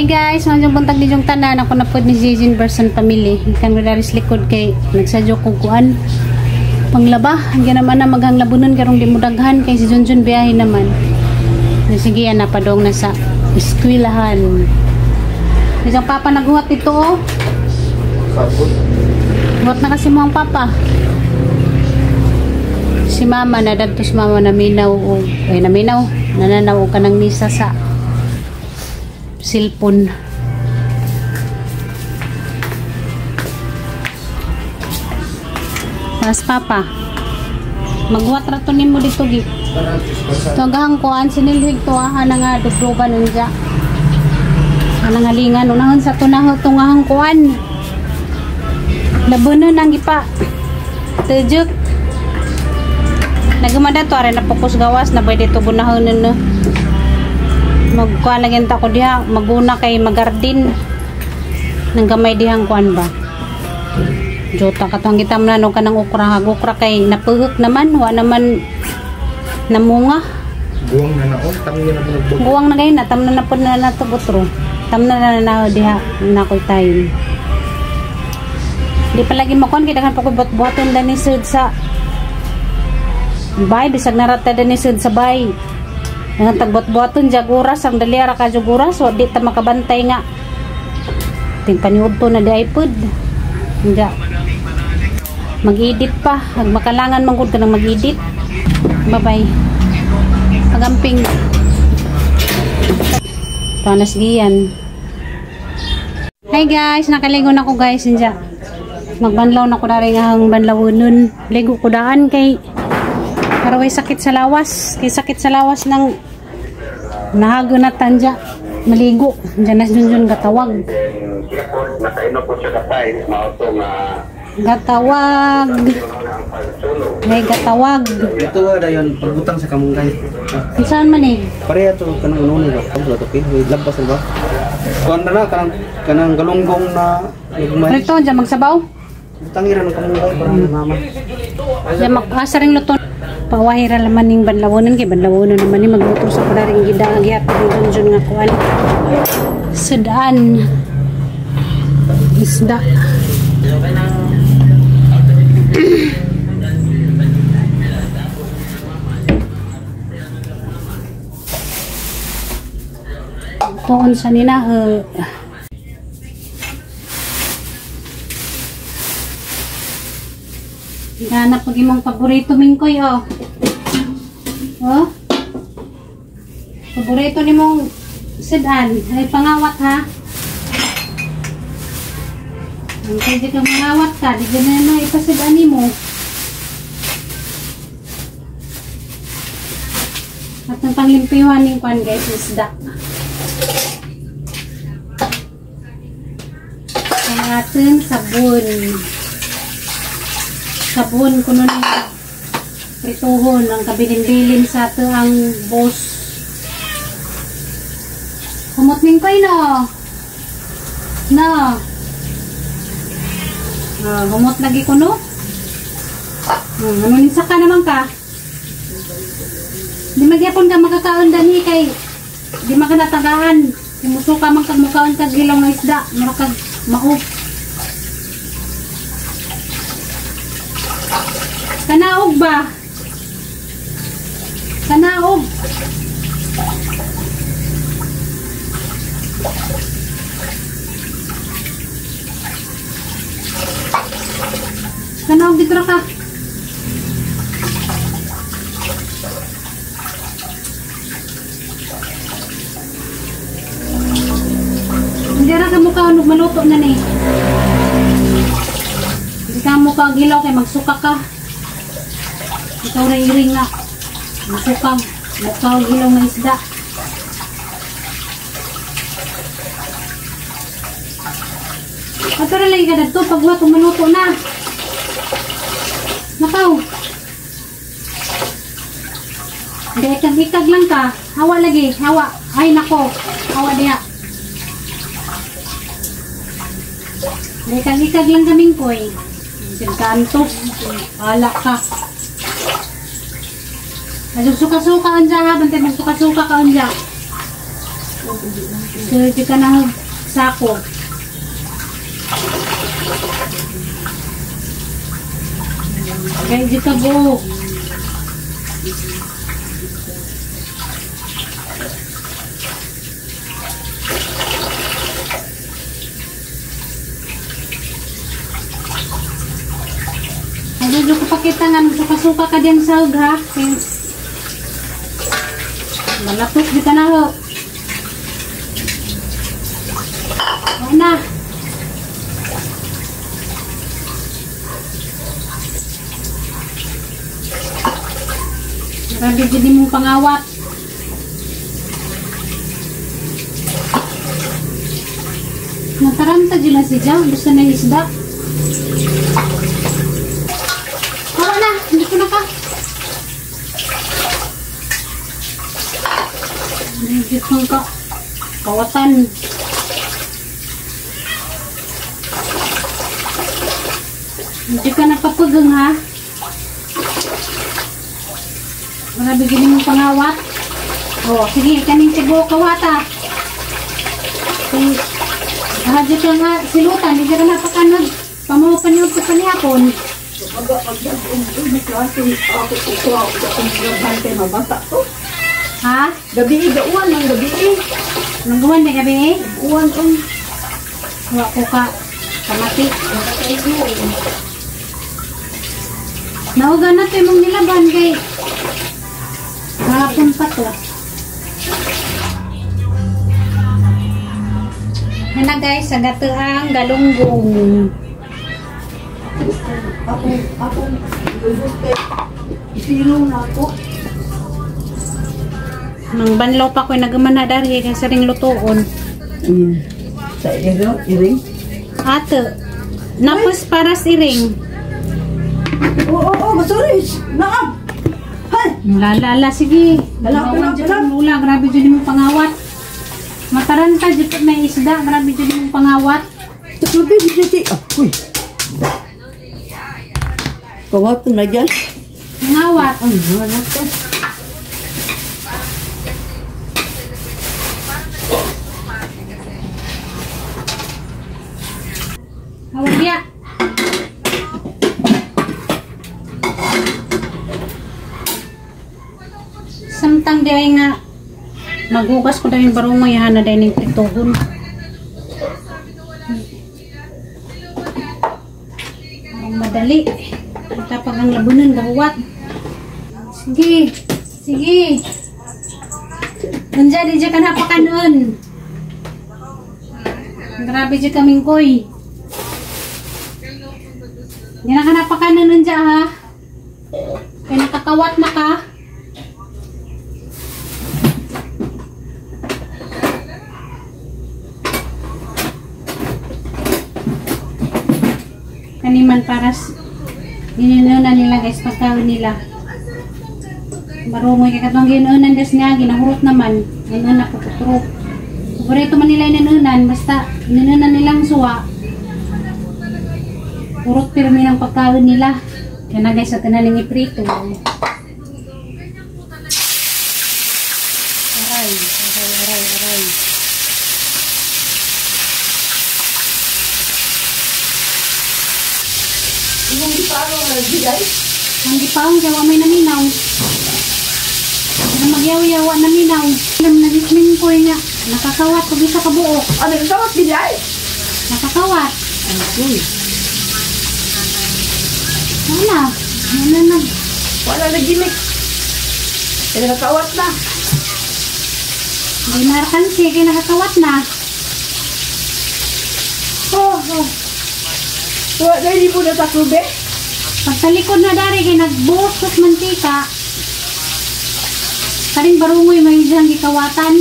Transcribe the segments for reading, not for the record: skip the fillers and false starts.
Hi guys, maayong buntag ninyong tanan. Ako na pod ni Jejin Berson family. Kan ko daris likod kay nagsadyo kog kuan. Panglaba, ang naman na maghanglabunon karong di mo daghan kay si Junjun biyahe naman. Sige yan, napadong na sa eskwelahan. Isang papa naghuwat ito oh. Sabot. Huwat na kasi mo ang papa. Si mama na dagtos mama naminaw o ay naminaw nananaw og kanang misa sa silpon. Mas papa, maghuwat ra to nimo dito gi. Tugahang kuan sinilhig tuwahan na nga dugdugan unja. Anang halingan unahon sa tunaho tungahang kuan. Labunon ang gipa. Tujuk. Nagumada to are na pokus gawas na pwede to bunahon no. Magkuan lagi ta ko diha, maguna kay magardin. Nang gamay dihang kuan ba. Jota katong gitam na no kanang okra, okra kay napuhok naman, wa naman namunga. Guwang na naon, tam na nagbog. Guwang na gayud na tam na napod na nato butro. Tam na na na diha na koy time. Di pa lagi makuan kay daghan pa koy buhat-buhaton dani sud sa bay, bisag narata dani sud sa bay. Daghan tagbuhat-buhaton jag oras ang dali ra ka jug oras, wa di ta makabantay nga. Ting paniudto na di iPod. Hindi. Mag-edit pa, ag makalangan man gud ka nang mag-edit. Bye-bye. Pagamping. Panas giyan. Hi guys, nakaligo na ko guys inja. Magbanlaw na ko dari nga ang banlawonon. Ligo ko daan kay para way sakit sa lawas. Kay sakit sa lawas nang nahago na tanja maligo. Diyan na junjun gatawag. Gatawag. May gatawag. Ito wa dayon pagbutang sa kamunggay. Saan man eh? Pareha to kanang uno ni ba? Kamu to pin, labas ba? Kuan na kanang kanang galunggong na nagmay. Ito diyan magsabaw. Butangira ng kamunggay para na mama. Diyan mag-asa ring luto. Pawahira laman ning banlawonon kay banlawonon naman ni magluto sa kudaring gida gyat junjun nga kuan. Sudan. Isda. Tuon sa nina Ganap pag imong paborito mingkoy oh. Oh. Paborito nimong sedan ay pangawat ha. Ang kay di ka mangawat ka, di ka na ipasedan nimo. At ang panglimpiwan ning kuan guys isda. Ang ating sabon. Sabon kuno ni prituhon ang kabilin-bilin sa ato ang boss. Humot ning koy no. No. Humot lagi kuno. Ano ni saka naman ka? Di magyapon ka makakaon dani kay di makanatagaan. Musuka man kag mukaon kag hilaw nga isda, mura kag mao. Kanaog ba? Kanaog. Kanaog dito ra ka. Hindi ra ka mukha maluto na ni. Hindi ka mukha gilaw kay magsuka ka. Ikaw na iring nga. Masuka. Mukha gilaw nga isda. At pero lagi ka dito pag wato maluto na. Nakaw. Hindi, ikag-ikag lang ka. Hawa lagi. Hawa. Ay nako. Hawa diha. Ikag-ikag lang kaming koy. Sinkantos. Wala ka. Suka-suka unja ha. Bantay magsuka-suka ka unja. Di ka na sako. Kaya di ka buhok. Ay, ko pakita nga, suka-suka ka diyang sahog ha. Malapot di ka na ho. Wala na. Grabe dyan mong pangawat. Nataranta dyan na si Jaw. Gusto na isda. Wala na. Hindi ko na ka. Hindi ko ka. Kawatan. Hindi ka napapagang ha. Grabe gini mong pangawat. Oh, sige, kaning tibo kawata. Sige. Hadyo ka nga silutan, hindi ka napakanod. Pamupaniyod ko panihapon. Ha? Gabi, gauan ng gabi. Anong gawan na gabi? Uwan on. Wa ko ka. Kamati. Nauga na to imong nilaban kay hapon pa to. Yan na guys, sa gataang galunggong. Ako, isilong na ako. Nang banlaw pa ko, nagaman na dari, kaysa ring lutoon. Sa iring? Ate, napos para sa iring. Oo, sorry. Naam! Hay! Lala, sige. Hala, hala, hala. Lula, grabe dyan yung pangawat. Mataranta, dyan po may isda. Grabe dyan yung pangawat. Uy. Kawat na dyan. Pangawat. Ay, wala to. Hawag ya. Samtang di ay nga maghugas ko dahil barungoy hana dahil ning prituhon. Ang madali. Kapag ang labunan gahuwat. Sige. Sige. Nandiyan, di ka napakanon. Grabe di kaming koy. Hindi na ka napakanon nandiyan ha. Kaya nakakawat na ka. Kaniman paras ginunan nila guys pagkaon nila. Marungoy kay katong ginunan des niya ginahurot naman. Ginunan na puputrok. Paborito man nila inunan basta inunan nilang suwa. Hurot pirmi ng pagkaon nila. Kaya na guys ato na ning iprito. Aray, aray, aray, aray. Yung gipaong na bigay? Ang gipaong kaya may naminaw. Ano magyaw-yawa naminaw. Alam na gisming ko nga. Nakakawat pag isa kabuok. Ah, nakakawat bigay? Nakakawat. Ay, Wala. Wala na. Wala na gimmick. Kaya nakakawat na. Hindi narakansi, kaya nakakawat na. Oh, oh. Wala na hindi po natakube. Pagtalikod na dari, kaya nagbuhos ko't mantika. Karing barungoy may diyang gikawatan.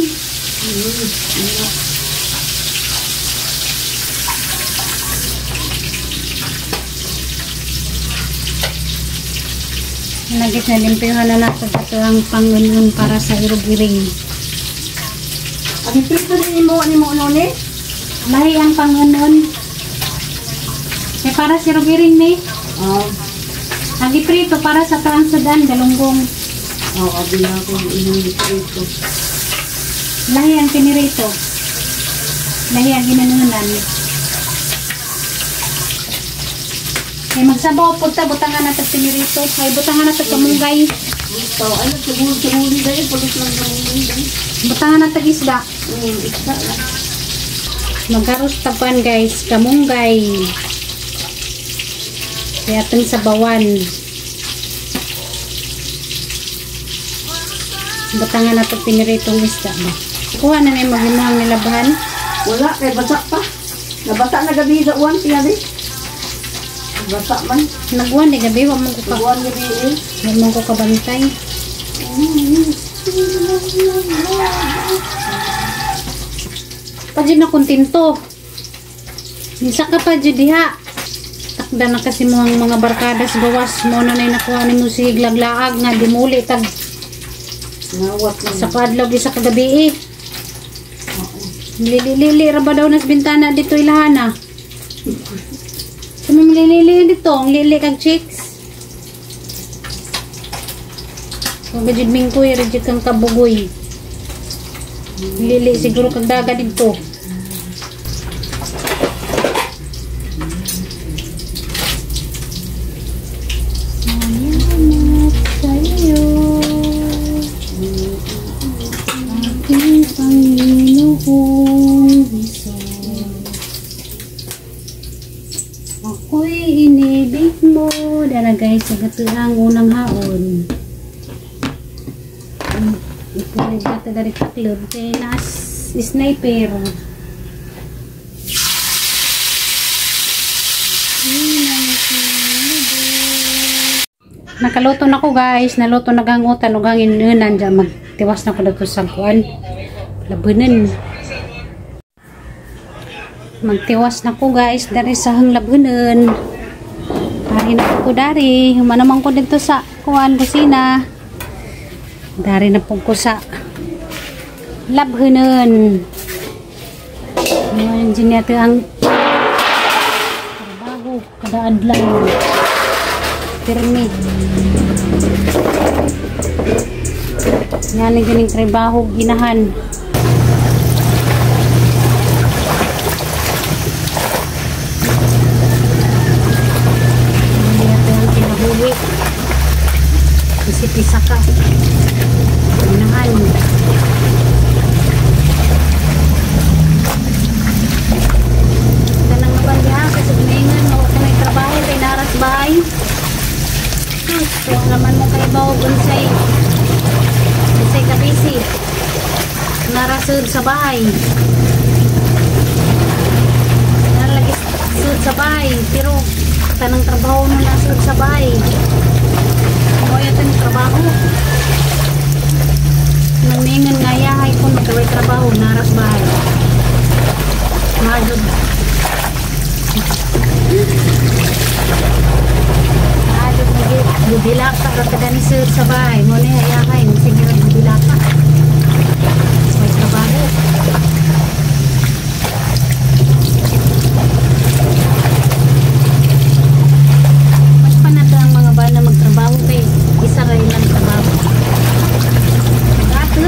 Nagit na limpyuhan na nato ito ang pangunun para sa irog-iring. Ang prito din mo ni mo ni? Lahi ang pangunun. Kaya para sa irog-iring ni. Oh. Ang iprito para sa taang sudan, galunggong. Oh, abi na ako inyong prito. Lahi ang pinirito. Lahi ang ginanunan. Ay magsabaw po ta, butangan na tag pinirito. Ay butangan na tag kamunggay. Ito, ano, sumuli dahil, pulos lang sumuli dahil. Butangan na tag isda. Isda lang. Magkaros tapan guys, kamunggay. Kaya itong sabawan. Butangan na tag piniritong isda ba. Kuha na na yung magimang nilabahan. Wala, kay basa pa. Nabasa na gabi sa uwan, sinabi. Basa man. Nagwan di gabi, wa man ko ka. Uwan gabi eh. Wa man ko kabantay. Pa jud na kontento. Isa ka pa jud diha. Takda na kasi mo ang mga barkadas gawas mo na nay nakuha nimo si glaglaag nga dimuli tag Nawat man. sa padlog isa ka gabi eh. Lili-lili ra ba daw nas bintana dito ilahana? Kami malilili dito, ang lili kag chicks. Kung gajud mingkoy, rajud kang kabugoy. Lili siguro kag daga dito. Salamat sa'yo, aking Panginoong Jesus. Ako'y inibig mo. Dara guys, sa ang unang haon. Ipulig natin dari taklob. Kaya naas sniper. Nakaluto na ko guys. Naluto na gangutan. Ug ang inunan dyan. Magtiwas na ko dito sa kuan. Labunan. Magtiwas na ko guys. Dari sa hang labunan. Dari na ko dari. Humanaman ko dito sa kuan kusina. Dari na po ko sa labhunan. Ayan, dyan natin ang trabaho kada adlaw. Pirmi. Yan ang ganing trabaho ginahan. Hindi natin ang kinahuwi. Isip-isa ka. Ginahan. Tanang nabalya kasi gumaingan mo ka may trabaho kay naras bahay. So, naman mo kay bawo unsay unsay ka busy. Narasud sa bahay. Naralagi sud sa bahay pero tanang trabaho mo nasud sa bahay. Mo yun trabaho. Nangningan nga yahay kung magkaway trabaho naras bahay. Mahagod. Mahagod nagbilak ka ra ka sa bahay. Mo ni yahay sige ra bilak ka. May trabaho. Mas pa nato ang mga bana magtrabaho kay isa ra ilang trabaho. Ato,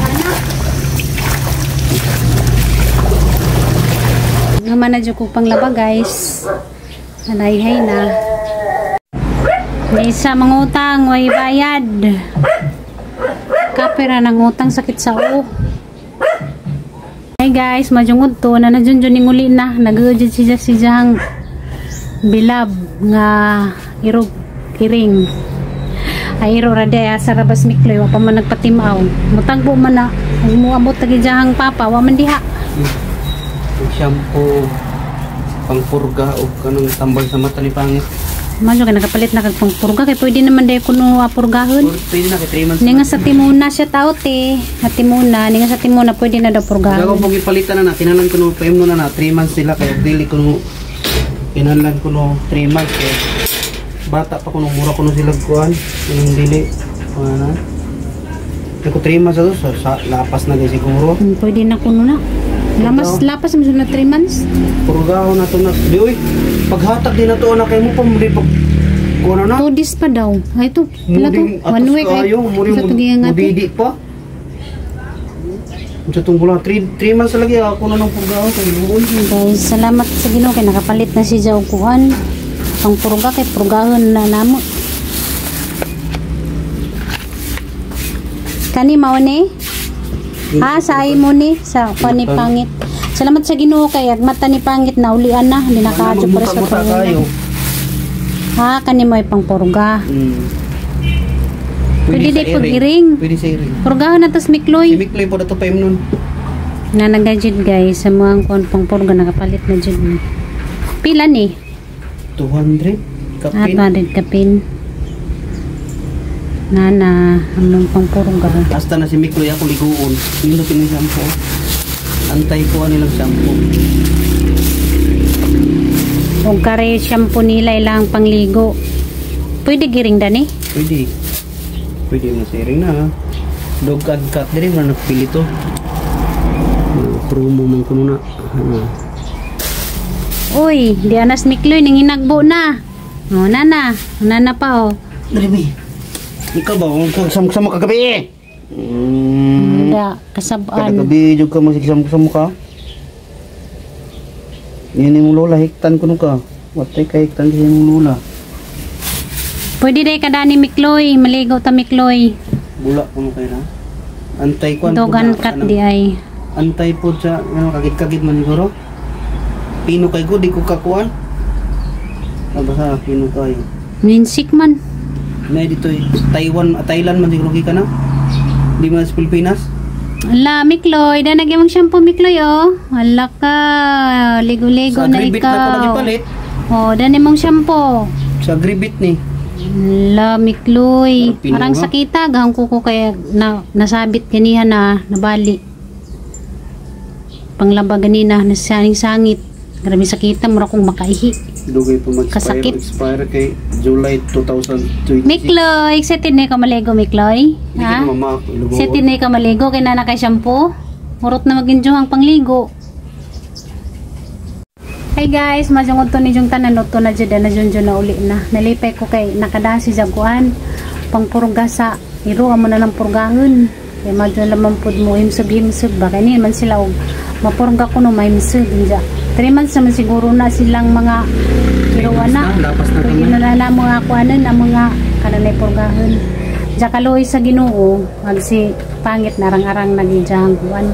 anak. Naman na dyan ko panglaba guys. Nanayhay na. May isa mangutang, way bayad. Kapira ng utang sakit sa o. Hey guys, majungod to na najun jun uli na nagujud siya siyang bilab nga irog kiring. Ay iro ra day asa rabas mikloy wa pa man nagpatimaw. Mutagbo man na ug moabot tagi diyang papa wa man diha. Shampoo, pangpurga o kanang tambal sa mata ni pangit. Madyo ka nakapalit na kag pangpurga kay pwede naman day kuno purgahon. Pwede na kay 3 months. Ni nga sa Timuna siya tao te. Sa Timuna, ni nga sa Timuna pwede na daw purgahon. Dago pag ipalitan na na, kinahanglan ko no paimno na na 3 months sila kay dili ko no kinahanglan ko no 3 months kay bata pa kuno mura kuno sila kuan yung dili ana. Ko 3 months ato so, sa lapas na gay siguro. Pwede na kuno na. Lamas lapas man na 3 months. Purgahon na to na. Di oy, paghatag din na to anak kay mo pa mo di pag kuno na. 2 days pa daw. Ay to, pila to. 1 week ay. Kayo, muri Sa mo tugiyan nga to. mudidi pa. Unsa tong bula? 3 3 months lagi ako na nang purgao kay luoy. Guys, salamat sa Ginoo kay nakapalit na si Jaw kuan. Pang purga kay purgahon na namo. Kani mao ni? Ha, sa ay mo ni sa kuan ni pangit. Salamat sa Ginoo kay agmata ni pangit na ulian na, hindi nakaadyo para sa Magmuta tuong. kayo. Ha, kani mo ay pang purga. Pwede sa di pag-iring. Pwede sa iring. Purgahon na tos Si Mikloy. Mikloy po dato pa nun. Na nagajid guys sa mga kuan pang purga nakapalit na jud ni. Pila ni? 200 Ah, kapin. 200 kapin. Nana, among pangpurga. Hasta na si Mikloy ako liguon. Nindot ini shampoo. Antay ko nilang shampoo. Kung kare shampoo nila ilang pangligo. Pwede giring dani? Pwede. Pwede na sa iring na. Ha. Dog and cat diri man nagpili to. Promo man kuno na. Ah. Uy, di anas Mikloy ning hinagbo na. Oh, nana, nana pa oh. Diri mi. Ikaw ba kung sama kagabi eh? Da, Kada kasabaan. gabi jud ka magsiksam-ksam ka. Yan yung lola, hiktan ko ka. Watay ka hiktan kasi yung lola. Pwede day ka dani Mikloy, maligo ta Mikloy. Bula ko kayo na. Antay ko. Dog and cat di ay. Antay po sa, ano, kagit-kagit man siguro. Pino kay ko, di ko kakuan. Ah, basta pino kayo. Ninsik man. Na dito eh, Taiwan, Thailand man siguro ka na. Di man sa Pilipinas. Ala, Mikloy, da nagyamang shampoo Mikloy oh. Ala ka, ligo-ligo Sa na agribit na ko ikaw. nagipalit. Oh, dani mong shampoo. Sa agribit ni. La Mikloy, Pero pino parang nga. sakita gahong kuko kaya na nasabit ganiha na nabali. Panglaba ganina nasaning sangit. Grabe sakita mura kong makaihi. Dugay pa mag-expire. Kasakit. Expire kay July 2026. Mikloy, excited na ka maligo Mikloy? Hindi Ha? ka mama ako. Ilubaw. Excited na ka maligo kay nana kay shampoo? Murot na mag-enjoy ang pangligo. Hey guys, majungod to ni jung tanan to na jud na jun na uli na. Nalipay ko kay nakadasi jaguan pangpurga sa iro amo na lang purgahon. Kay madyo lamang pud mo himsog-himsog ba kay ni man sila og mapurga kuno mahimsog unja. 3 months naman siguro na silang mga iroan na. Lapas na Pwede kami. na na mga kuanan ang mga kananay purgahon. Diya kaluoy sa Ginoo, ag si pangit narang-arang nagijahang kuan.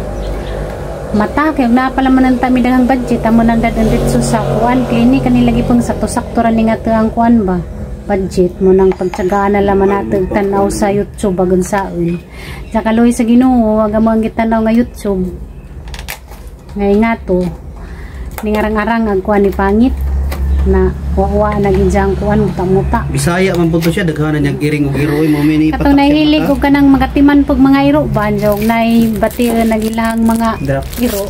Mata kay na pala man ang tami daghang budget amo nang dadon ditso sa kuan clinic kanila gipang sakto-sakto ra ni nga ang kuan ba budget mo nang pagtsagaan na laman natin tan-aw sa YouTube bagon saon. Diya kaluoy sa Ginoo, ag amo ang gitanaw nga YouTube. Ngay nga to ningarang-arang ang kuan ni pangit na wa-wa na gijang kuan muta-muta. Bisaya man po to siya, daghanan niyang iring ug iroy mo mini Katong nahilig og kanang magatiman pag mga iro ba jog nay bati nagilang mga Drop. iro.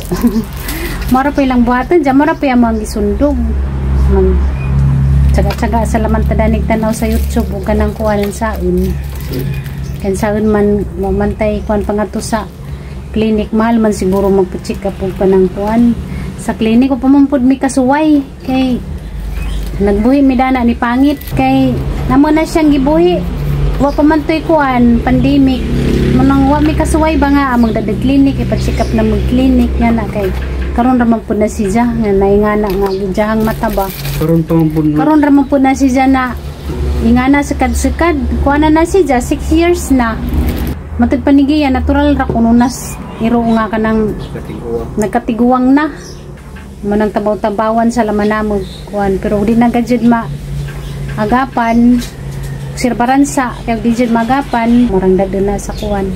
Mora pa ilang buhatan dyan, mora pa yung mga gisundog. Mag tsaga-tsaga sa laman tadanig tanaw sa YouTube ug kanang kuan saon. Kan saon man mamantay kuan pangadto sa clinic, mahal man siguro magpa-check up og kanang kuan sa clinic o pamumpod mi kasuway kay nagbuhi mi dana ni pangit kay namo na siyang gibuhi wa pa man to'y kuan pandemic manang wa mi kasuway ba nga among dadag clinic ipa-check up na mag clinic nga na kay karon ra man pud na siya nga naingana nga gijahang mata ba Karon pa man po na. karon ra man pud na siya na ingana sekad-sekad kuan na na siya 6 years na matud panigiya natural ra kuno nas iro nga kanang Katiguan. nagkatiguang na manang tabaw-tabawan sa laman namo kuan pero di na gajud ma agapan sirbaransa kay di jud magapan murang dadto na sa kuan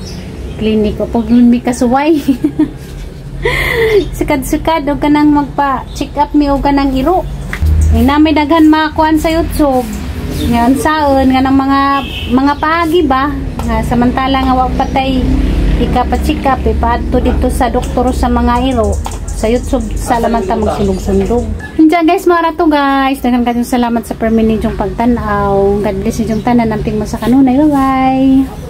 clinic o pag mi kasuway sekad-sekad og kanang magpa check up mi og kanang iro ay na may daghan mga kuan sa YouTube ngayon saon nga ng mga paagi ba nga samantala nga wa patay ikapa-check up ipaadto dito sa doktor sa mga iro sa YouTube sa laman ta magsunog-sundog. Diyan guys, mga rato guys. Daghang kayong salamat sa permanent yung pagtanaw. God bless inyong tanan. Namping mo sa kanunay. Bye-bye.